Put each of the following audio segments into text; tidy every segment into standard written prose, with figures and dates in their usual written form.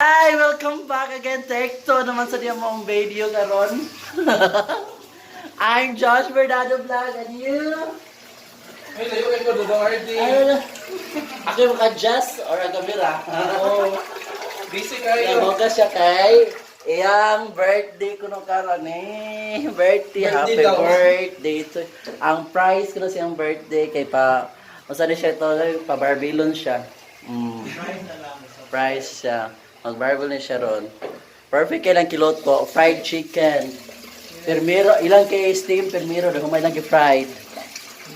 Hi! Welcome back again. Take two naman sa diyan mong video karon. I'm Josh Bernardo Vlog and you? Ay, layo kay ko Dodong RD. Ano? Ako yung maka-adjust or ang camera. Oo. Busy kayo. Namoga siya kay iyang birthday ko nung karon eh. Birthday, Birthday happy daw. Birthday. To, ang price ko na siyang birthday kay pa, masa ni siya ito, pa barbilon siya. Price siya. Mag-barbil ni siya ron. Perfect kay lang kiloto, fried chicken. Permiro, ilang kay steam, permiro, dahil humay lang kay fried.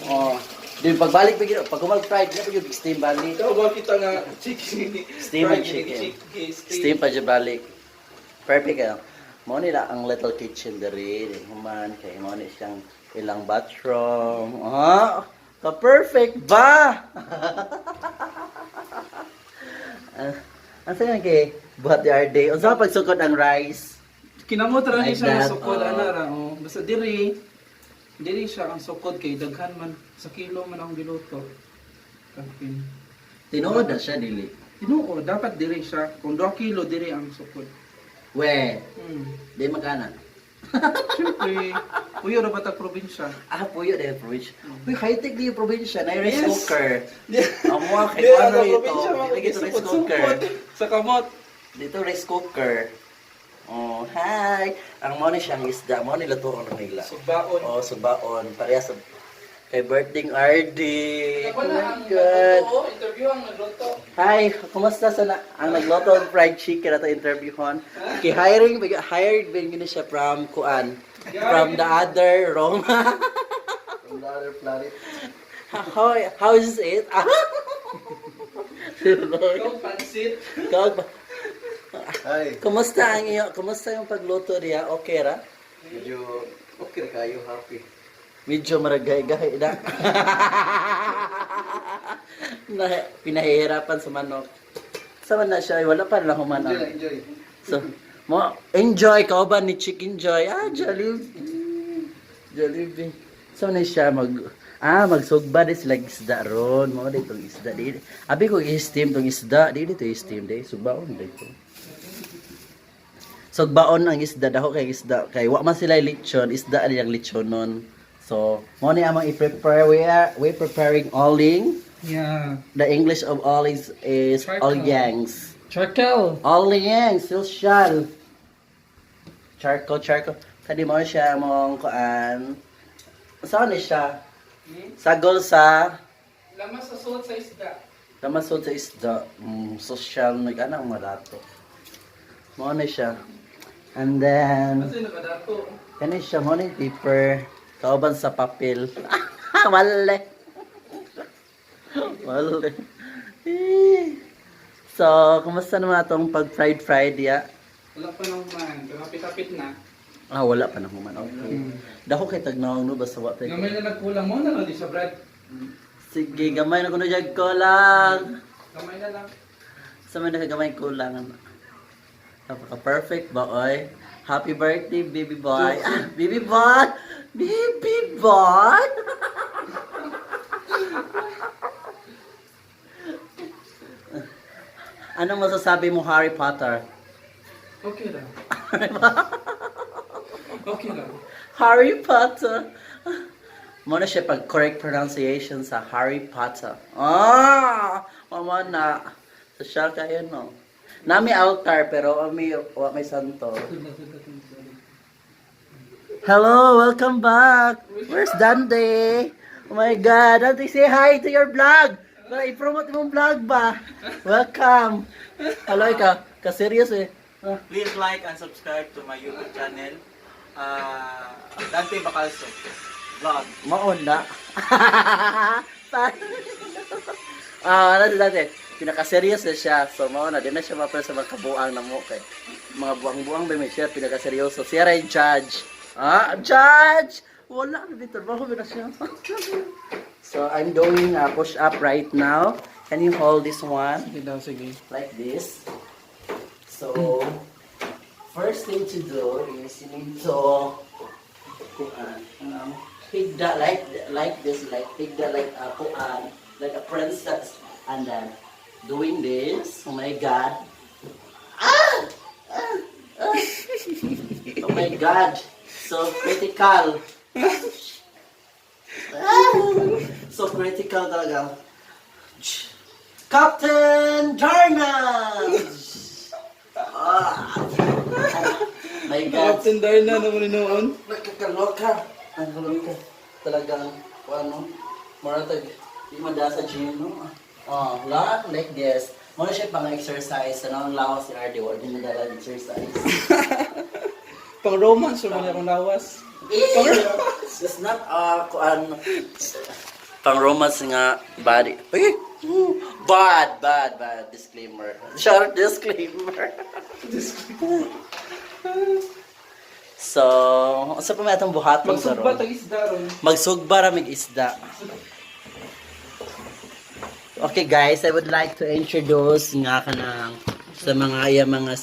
Oh. Di pagbalik pa gyud, pag humag fried, di pa gyud steam balik. Ikaw ba kita nga chicken? Steam and Fried chicken. Chicken. Steam pa dyan balik. Perfect eh. Mo nila ang little kitchen diri, human kay mo ni siyang ilang bathroom. Ah, ka-perfect ba? Ah, ang saya kay buhat the day. Unsa pagsukod ang rice? Kinamot ra ni Like siya that, nga sukod oo. ana ra oh. Basta diri diri siya ang sukod kay daghan man sa kilo man ang giluto. Kapin. Tinuod na siya dili. Tinuo dapat diri siya kung 2 kilo diri ang sukod. We, di magana. Siyempre, puyo ra ba tag probinsya? Ah, puyo dahil probinsya. Uy, high-tech di yung probinsya. Na rice Yes. cooker. Amo kay Di, ano ang ito. probinsya mga Dili gito rice cooker. sukod-sukod sa kamot. Dito rice cooker. Oh, hi. Ang mo ni siyang isda, mo ni lutuon nila. Subaon. Oh, subaon. Pareha sa kay birthday RD. Oh Wala my ang God. nagluto, interview ang nagluto. Hi, kumusta sa na, ang nagluto ng fried chicken ato interviewon? Kay hiring hired bin gini siya from kuan. From the other room. From the other planet. How is it? Ikaw, pansit. Ikaw ba? Hi. Kumusta ang iyo? Kumusta yung pagluto niya? Okay ra? Medyo okay na kayo, happy. Medyo maragay-gay na. Na pinahihirapan sa manok. Sama na siya, wala pa lang humanap. Enjoy, enjoy. So, mo enjoy ka ba ni Chicken Joy? Ah, Jollibee. Jollibee. So na siya mag magsugba di sila isda ron. Mo di tong isda di. Abi ko i-steam tong isda, di dito i-steam di sugbaon di ko. Sugbaon ang isda dako kay isda kay wa man sila lechon, isda ang lechonon. So, mo ni among i-prepare, we preparing oling. Yeah. The English of olings is Charcoal. olyangs. Charcoal. Olyang, social. Charcoal, charcoal. Kadi mo siya mong kuan. Saan ni siya? Sagol sa Lamas sa salt sa isda. lamasod sa isda. Social nag anang mga dato. Mo ni siya. And then Kasi nakadato. kani siya mo ni paper kauban sa papel. Wale. Wale. Eh. So, kumusta naman atong pag fried fried ya? Wala pa nang man. Pero hapit-hapit na. Ah, wala pa na human. Okay. Dako kay tagnaong no basta wa tay. Gamay na nagkulang mo na lang di siya, Brad. Sige, gamay na kuno jag kulang. Gamay na lang. Sa may nakagamay kulang. Napaka perfect ba oy? Happy birthday, baby boy. Ah, baby boy. Baby boy. Anong masasabi mo, Harry Potter? Okay lang. Okay lang. Harry Potter. Muna siya pag correct pronunciation sa Harry Potter. Ah! Mama na. Social kayo, no? Nami altar, pero ami, wa may santo. Hello, welcome back. Where's Dante? Oh my God, Dante, say hi to your vlog. Para i-promote mong vlog ba? Welcome. Hello, ka. Ka-serious eh. Ah. Please like and subscribe to my YouTube channel, Dante Bacalso Vlog. Maon na. Ah, ano dati? Pinaka-serious na siya. So, mao na. Di na siya mapala sa mga kabuang na mo. Kay, mga buang-buang ba may siya? Pinaka-seryoso. Siya rin judge. Ah, judge! Wala. Dito. Bago na siya. So, I'm doing a push-up right now. Can you hold this one? Sige daw, sige. Like this. So, first thing to do is you need to kuan, higda like this, like higda like a kuan, like a princess, and then doing this. Oh my God! Ah! My God. So critical. Ah, so critical talaga. Captain Darna! Ah. My God. Captain Darna naman ni noon. Nakakaloka. Ang kaloka. Talagang, ano, maratag, di mada sa gym, no? Oh, lot like this. Muna siya pang exercise. Ano ang lawas si RD, wala din nadala exercise. Pang romance naman akong lawas. It's not, kuan, pang romance nga body. Uy! Ooh, bad, bad, bad. Disclaimer. Short disclaimer. So, unsa pa may atong buhaton Magsugba karon? tag isda ron. Magsugba ra mig isda. Okay guys, I would like to introduce nga kanang sa mga iya mga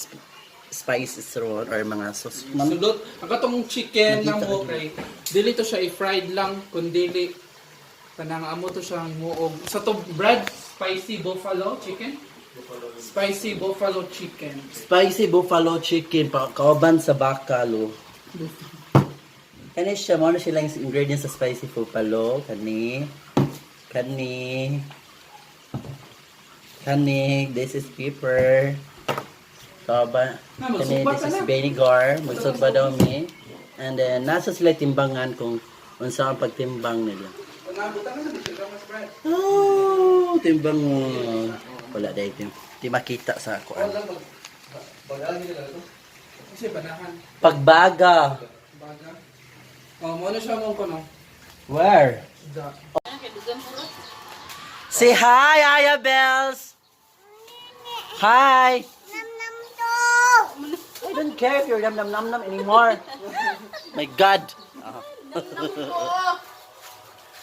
spices ron or mga sauce. Sulot. Ang katong chicken na Nakita mo ko. kay dili to siya i-fried lang kun dili kanang amo to siyang muog. Sa to bread spicy buffalo chicken. Spicy buffalo chicken. Spicy buffalo chicken pa kauban sa bakalo. Kani siya mo na sila yung ingredients sa spicy buffalo kani kani kani, this is pepper. Kauban Na, kani, magsugba this ka is na. vinegar, magsugba daw mi. And then nasa sila timbangan kung unsa ang pagtimbang nila. Nabutan na sa siya mas bread. Oh, timbang mo. Wala dahil tim di makita sa kuan. Bagaan nila to. Kasi banahan. Pagbaga. Baga. Oh, mo na siya mo kono. Where? Isda. Say hi, Aya Bells! Hi! I don't care if you're nam nam nam nam anymore. My God!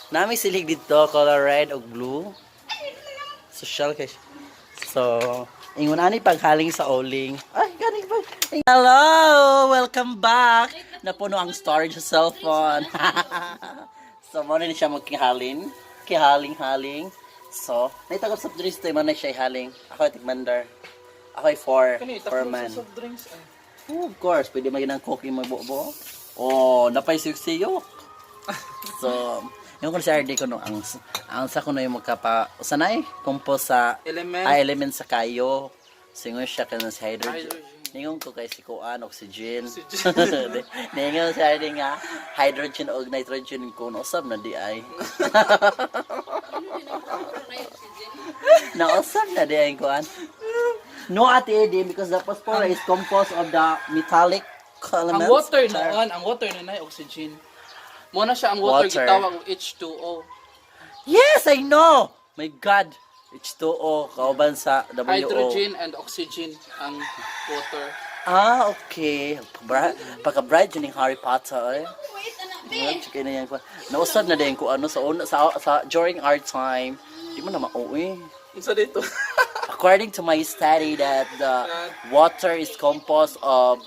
Nami silig dito, color red o blue. Social kay. So, ingon ani paghaling sa oling. Ay, gani pa. Hello! Welcome back! Napuno ang storage sa cellphone. So, mo na ni siya magkihalin. Kihaling-haling. So, naitagap sa drinks to, man na siya ihaling. Ako ay tigmandar. Ako ay four. Kani Four takbo man. sa soft drinks ay. Oh, of course, pwede maging ang coke yung magbuo. Oh, napay siyok. So, yung ko sa RD ko no, ang sa ko na yung magkapa, sanay, compose sa, Element. ah, element sa kayo. Singon siya ka sa hydrogen. Hydrogen. Ningon ko kay si Kuan, oxygen. Oxygen. Ningon sa RD nga, hydrogen o nitrogen ko, nausab na di ay. Nausab na di ay kuan. No, Ate Eddie, because the phosphorus is composed of the metallic Ang elements. water noon, ang water na nay oxygen. Mo na siya ang water, Water. gitawag og H2O. Yes, I know! My God! H2O, kauban sa WO. Hydrogen and oxygen ang water. Ah, okay. Pagka-bride yun yung Harry Potter, eh. Wait, anak, Yeah, check na yan. Nausad na din ko ano sa, una, sa during our time. Di mo na mauwi. Unsa dito? According to my study that the water is composed of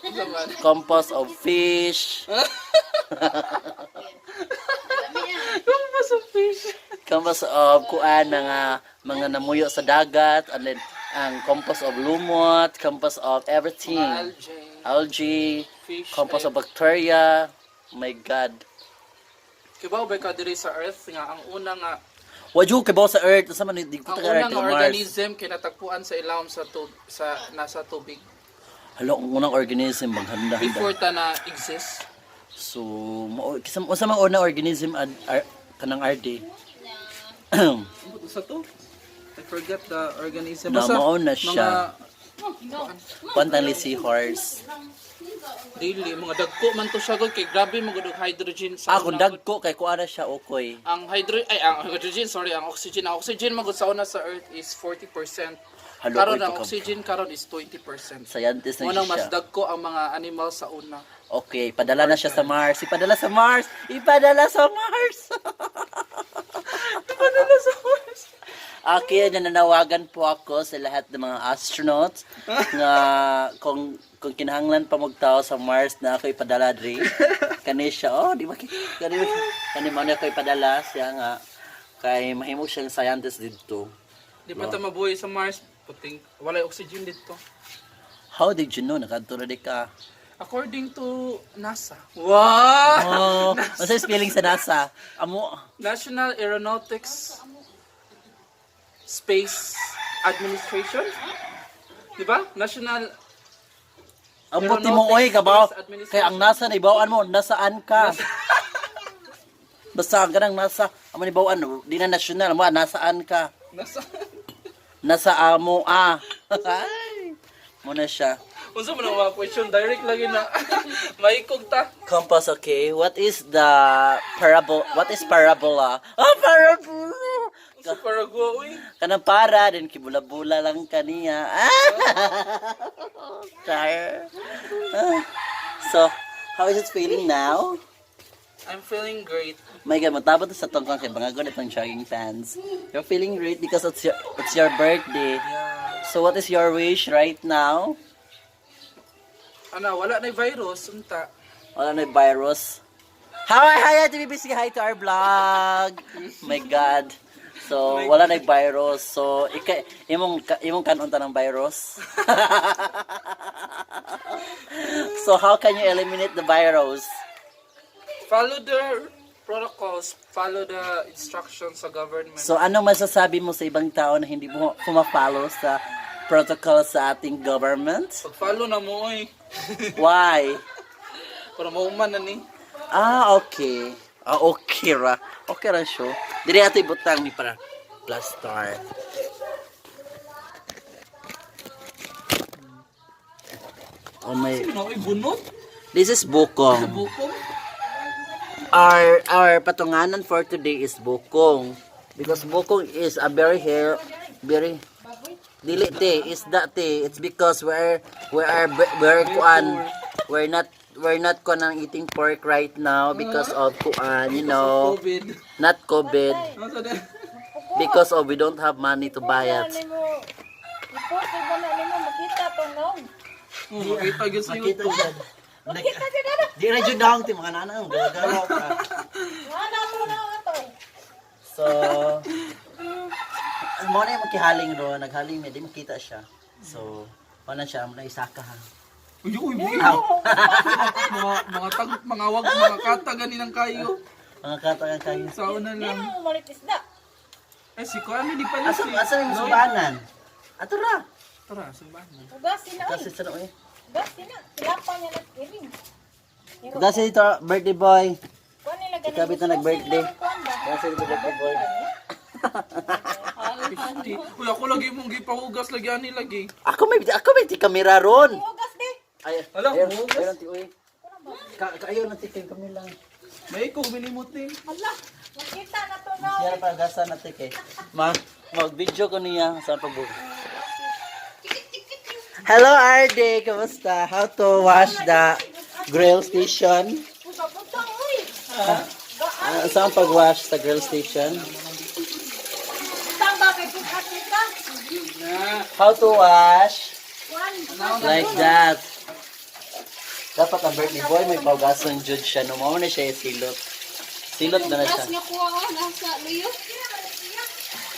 fish, Ano ba sa fish? composed of kuan mga namuyo sa dagat, and then ang composed of lumot, composed of everything. Algae, Algae, fish. composed of bacteria. My God. Kibaw ba ka diri sa Earth nga ang una nga Wadyo kay sa Earth, unsa man di ko ang taga una Earth nga taga Mars. organism kinatagpuan sa ilawom sa tub sa nasa tubig Hala, ang unang organism maghanda. before ta na exist. So, mao kisa unsa man unang organism ad, ar, kanang RD? Sa to? I forgot the organism. Na, Basta mao na siya. Mga Kwantang seahorse. dili mga dagko man to siya gud kay grabe man gud og hydrogen sa Ah, kung una gud. dagko kay kuara siya okoy. Ang hydro ay ang hydrogen, sorry, ang oxygen man gud sa una sa Earth is 40%. Halo, Karon oy, ang oxygen karon is 20%. Scientist na Unang mas siya. dagko ang mga animal sa una. Okay, padala na siya sa Mars. Ipadala sa Mars. Ipadala sa Mars. Ipadala sa Mars. Okay, nananawagan po ako sa lahat ng mga astronauts nga kung kinahanglan pa magtao sa Mars na ako ipadala diri. Kani siya, oh, di ba kani kani man ako ipadala siya nga kay mahimo siyang scientist didto. Di pa ta mabuhay sa Mars, puting walay oxygen dito. How did you know nakadto ra di ka? According to NASA. Wow! Oh, unsa spelling sa NASA? Amo. National Aeronautics Space Administration? Di ba? National Ang buti mo oy kabaw. Kay ang NASA na ibawaan mo, nasaan ka? Basta ang kanang NASA, amo ni bawaan di na national, mo nasaan ka? NASA. Nasa amo ah. Ay. Mo na siya. Unsa man ang mga question direct lagi na maikog ta. Compass, okay. What is the parable? What is parabola? Oh, parabola. Unsa paragwa uy. Kanang para din kibula-bula lang kaniya. Ah! Char. Ah. So, how is it feeling now? I'm feeling great. My God, matabot na sa tongkang kay bangagon itong jogging pants. You're feeling great because it's your birthday. Yeah. So what is your wish right now? Ana wala na virus unta. Wala na yung virus. Hi, hi, Ate Bibi. Say hi to our vlog. My God. So, wala na yung virus. So, ika, imong kanon ta ng virus. So, how can you eliminate the virus? Follow the protocols, follow the instructions sa government. So, ano masasabi mo sa ibang tao na hindi mo pumapollow sa protocol sa ating government? Pag-follow na mo oy. Why? Para mauman na ni. Ah, okay. Ah, okay ra. Okay ra siya. Dili ato ibutang ni para plus star. Oh my. Sino oy bunot? This is bukong. Bukong. Our patunganan for today is bukong. Because bukong is a very hair very dili te is that te, it's because we're kuan, we're not kuan ang eating pork right now because of kuan, COVID. Not COVID. Ano sa din? Because of we don't have money to buy it. Ipot, iba na nimo makita to no. Oh, makita gyud sa YouTube. Makita jud na. Di na jud dang ti mga nanang gagalaw ka. Wala to na ato. So ang mo na yung magkihaling ro, naghaling mi, di makita siya. So, wala siya, mo na isaka ha. Uy, uy, uy. Mga tag, mga wag, mga kata gani ng kayo. Mga katagan kayo. Sa una Di lang. mo malit isda. Eh, si Kuan di pala Asa si. asa yung subanan? Ato ra. Tara, sumbahan na. Ugas sina oy. Kasi sa oy. Ugas sina. Tilapa niya na iring. Kasi ito birthday boy. Kuan nila ganin. Ikabit na nag-birthday. Kuan ba? Kasi ito birthday boy. 50. Uy, ako lagi mong gipahugas lagi ani lagi. Ako may ti kamera ron. Ugas di. Ay, Ala, ayaw, hugas. ayaw, ti oy. Ka kayo na ti kay kamera. May ko minimot ni. Hala. Makita na to no. Siya pa gasa na ti kay. Ma mag video ko niya sa pagbuga. Hello RD, kamusta? How to wash the grill station? Puta puta oy. Ah, saan pag-wash sa grill station? Tang ba kay puta kita? Na. How to wash? Kuan. Like that. Dapat ang birthday boy may paugason jud siya. No, mao na siya silot. Silot na na siya. Brush nga kuha ko, nasa luyo.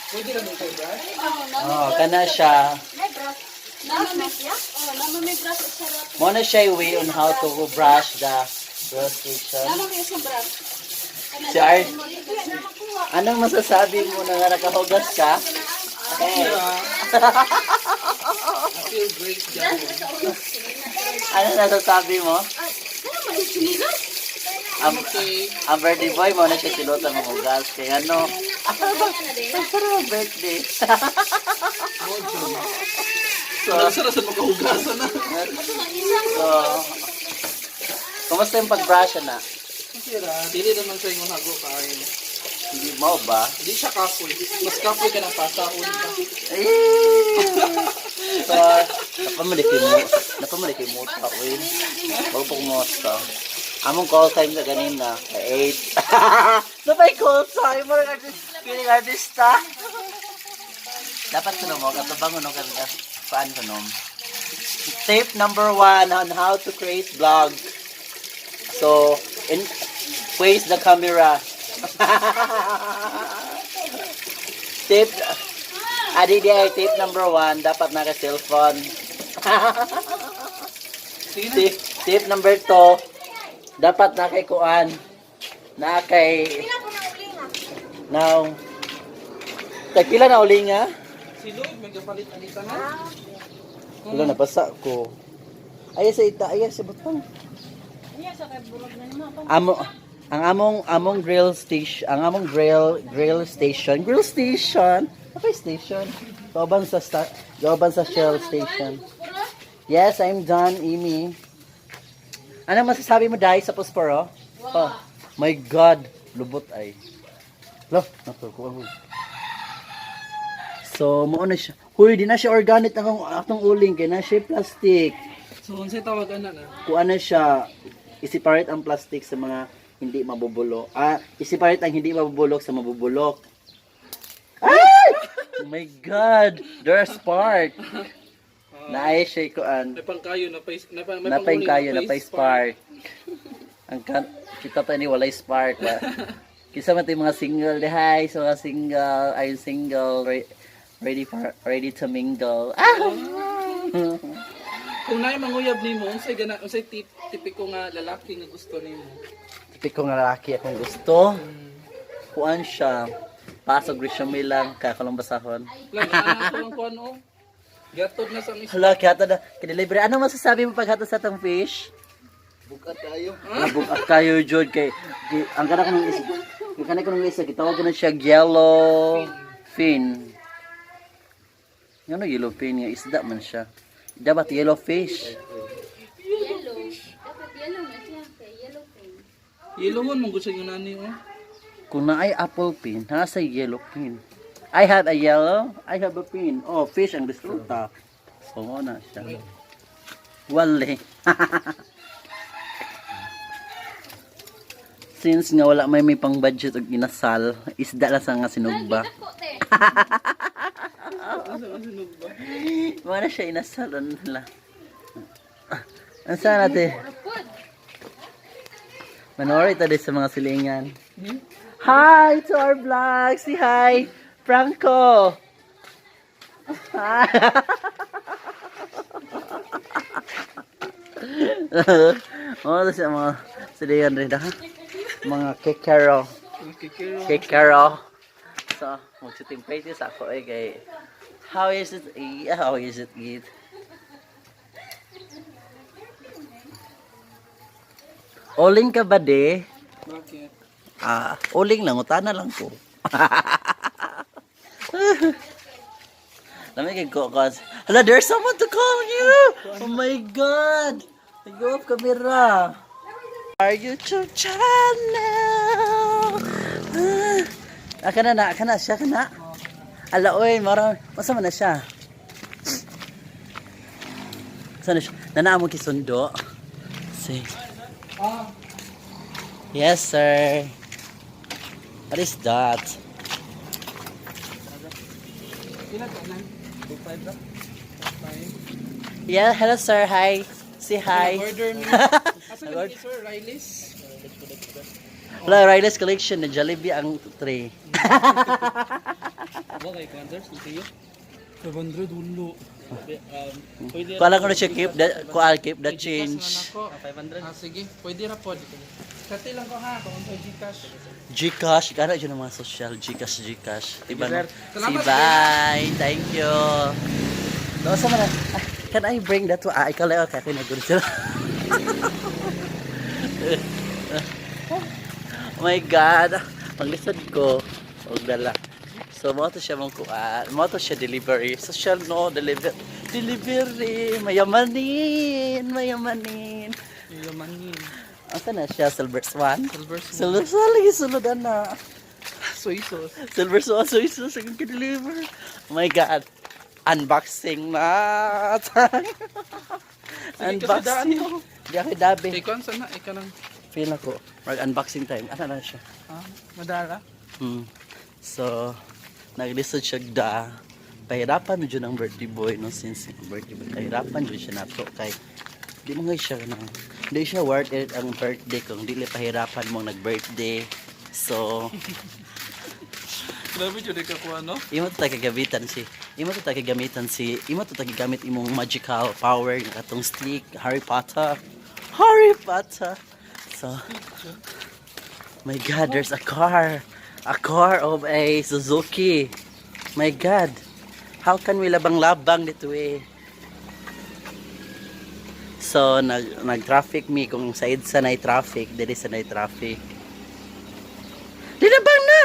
Pwede ra mo kay Brad? Oh, Oh, kana siya. May brush. Nama may, oh, nama may brush at sarap. Mao na siya yung way on how to brush the grill station. Nama may isang brush. Kana- Si Art, anong masasabi mo na nakahugas ka? Eh, I feel great dyan. ano nasasabi mo? Ay, kana man yung sinilas? Ang, ang birthday boy mo na siya silutan ng hugas. Kaya ano, ang sarap ang birthday. So, Nasa sa makahugasan na. So, kumusta yung pag-brush na? Kasi ra, dili naman sa ingon hago kain. Hindi mo ba? Hindi siya kapoy. Mas kapoy ka ng pasahon ka. Eh! So, napamali kay mo ta, uy. Bago pa kumusta. Among call time ka ganina, 8. Napay call time, mo artist, feeling artista. Dapat kuno mo, katubang kuno ka paan kuno. Tip number 1 on how to create vlog. So, in face the camera. Tip Adi di ay tip number 1, dapat naka cellphone. Sige na. Tip number 2, dapat na kay kuan. Na kay Pila ko na uli nga. Now. Tagpila na uli nga? Si Lloyd, may kapalit anita na. Wala, nabasa ko. Ay sa ita, ay sa butang. Niya sa kay burog na nimo. Amo ang among among grill station, ang among grill grill station, grill station. Okay, station. Kauban sa Shell station. Yes, I'm done, Amy. Ano masasabi mo, Dai, sa posporo? Oh, my God, lubot ay. Lo, natuko ako. So, mo na siya. Huy, di na siya organic akong atong uling kay na siya plastic. So, unsay tawag ana na? Kuan na siya, i-separate ang plastic sa mga hindi mabubulok. Ah, i-separate ang hindi mabubulok sa mabubulok. Ay! Oh my God! There's spark! Naay siya kuan. May pangkayo na pay na may Napay panguling, kayo, napay spark. Ang kan kita tayo ni walay spark ba. Kisa man tayo mga single, di hi, so mga single, I'm single, ready to mingle. Ah! Kung naay manguyab nimo, unsay gana unsay tipiko nga lalaki nga gusto nimo? Tipiko nga lalaki akong gusto. Kuan siya. Pasog resume lang, kaya ko lang basahon. Lang ana ko lang kuan oh. Gatod na sa ang Hala, kaya na, kinilibre. Ano masasabi mo paghatod sa atong fish? Bukat tayo. Nabukat kayo, Jod, kay ang kana ko nung isa, ang kana ko nung isa, gitawag ko na siya yellow fin. Ano yellow fin nga isda man siya. Dapat yellow fish. Yellow. Dapat yellow na siya. Kay yellow pin. Yellow mong gusto yung nani oh. Kung naay apple pin, nasa yellow pin. I have a yellow, I have a pin. Oh, fish ang resulta. So, mo na siya. Wale. Since nga wala may pang budget og inasal, isda lang sa nga sinugba. Dako te. Asa ang sinog ba? Wala siya inasal ano nila. Ang sana natin? Pud. Manori tayo sa mga silingan. Hi to our vlog! Say hi! Franco! Hi! Oh, sa mga silingan rin ha? Mga kekero. Kikiro. Kekero. So, mag-shooting practice ako eh kay how is it eat? How is it eat? Oling ka ba de? Bakit? Ah, uling lang, utana lang ko. Lamig kay ko cause. Hala, there's someone to call you. Oh my God. Go off camera. Our YouTube channel. Ah, kana na, kana siya kana. Ala oy, mara, masa man na siya? Saan na siya? Nanaa mo kisundo. See. Ah, Yes, sir. What is that? pila ka na? 25 ba? 5. Yeah, hello, sir. Hi. Say hi. Order me. Asa ka ni Sir Riley's? Wala, Riley's Collection na Jollibee ang tray. Ba kay kuan sir, sultiyo. 500 ulo. Pwede Kuala ko na siya keep the, kuala keep the change. 500. Ah, sige. Pwede ra pod. Kati lang ko ha, kung unsay GCash. Gcash, kana dyan ang mga social. Gcash, Gcash. Diba no? Salamat, See, bye. Thank you. No, sa mga, ah, can I bring that to, ah, ikaw lang, okay, okay, nag sila. Oh my God. Paglisod ko, huwag dala. So, mo to siya mong kuan. Mo to siya delivery. Social no, deliver. Delivery. Mayamanin. Mayamanin. Yamanin. Asa na siya? Silver Swan? Silver Swan. Silver Swan. Lagi sulod na. Soy sauce. Silver Swan. Soy sauce. Ang deliver. Oh my God. Unboxing na. Sige, kasi daan Unboxing. mo. Di ako dabi. Kay kuan sana, ikaw lang. Feel ako. Mag-unboxing time. Ano na siya? Ha? Madara. So, naglisod siya da. Pahirapan mo dyan ang birthday boy, no? Since birthday boy, pahirapan dyan siya nato. Kay, di mo nga siya na, di siya worth it ang birthday kung di lang pahirapan mong nag-birthday. So, Grabe jud ka kuan no. imo ta kagabitan si Imo to gamitan si imo to gigamit imong magical power nga katong stick Harry Potter. Harry Potter. So my God, there's a car. A car of a Suzuki. My God. How can we labang-labang dito eh? So, nag-traffic mi kung sa EDSA na traffic, dili sa na traffic. Dilabang na!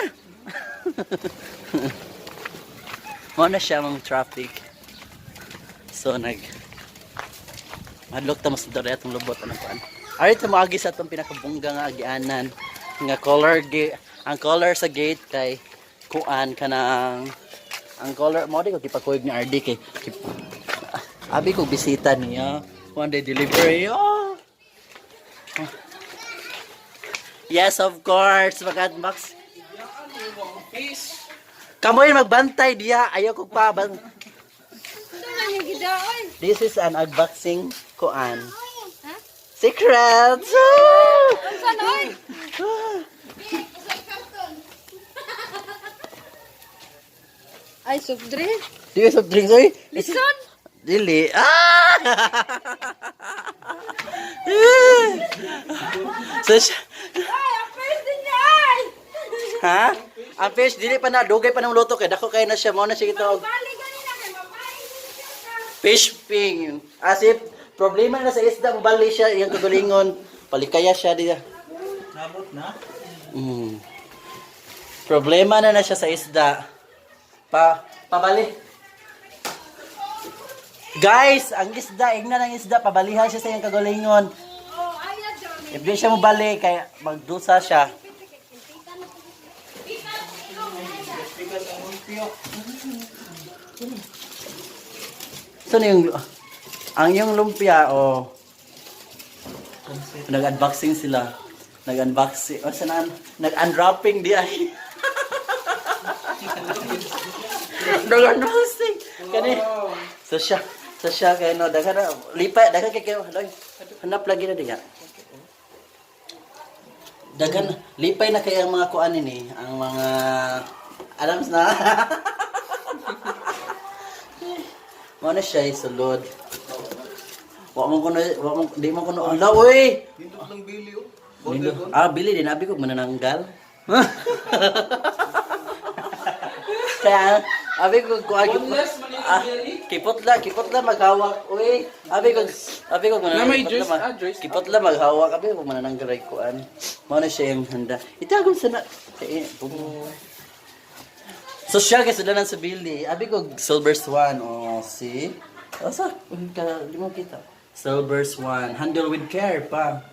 Mao na siya ang traffic. So, madlok ta mas dere atong lubot anong kuan. Ari ta moagi sa atong pinakabungga nga agianan nga color ang color sa gate kay kuan kanang ang color mo di ko gipakuyog ni RD kay abi ko bisita niya one day delivery, oh. Yes, of course, mag-unbox. Fish. Kamoy magbantay diya, ayaw ko pa ban. This is an unboxing kuan. Secret. Ay, soft drink. Do you soft drinks oy? Lison! Dili. Ah! So siya, Ay, ang first din niya ay! ha? Ang fish dili pa na dugay pa ng luto kay dako kay na siya mo na siya ito Bali ganina kay babae din siya. fish ping. As if problema na sa isda mobali siya iyang kagalingon. Palikaya siya diya. Nabot na. Problema na na siya sa isda. Pabali. Guys, ang isda, igna ng isda, pabalihan siya sa iyang kagalingon. Oh, ayaw, Johnny. If di siya mobali, kaya magdusa siya. So, ano yung, ang yung lumpia, oh, nag-unboxing sila. Nag-unboxing, oh, saan, nag-unwrapping di ay. Nag-unboxing. Kani, so siya, kaya no, daghan na, lipa, daghan kay kayo, loy, hanap lagi na diya. Daghan, lipay na kay ang mga kuan ini, ang mga, alam na. Mo na siya sulod. Wa mo kuno, wa mo di mo kuno ulaw oy. Nindot lang bili oh. Nindot. Ah, bili din abi ko manananggal. Kaya abi ko kuan Boneless man yung Ah, belly. kipot la, kipot la maghawak oy. Abi ko Na may manananggal. juice, ah, juice. Kipot la maghawak abi ko manananggal ay kuan. Mo na siya yung handa. Itagom sa na eh, Social kay sila sa bili. Abi ko Silver Swan. Oh, see? Asa? Uy, ka, di mo kita. Silver Swan. Handle with care pa.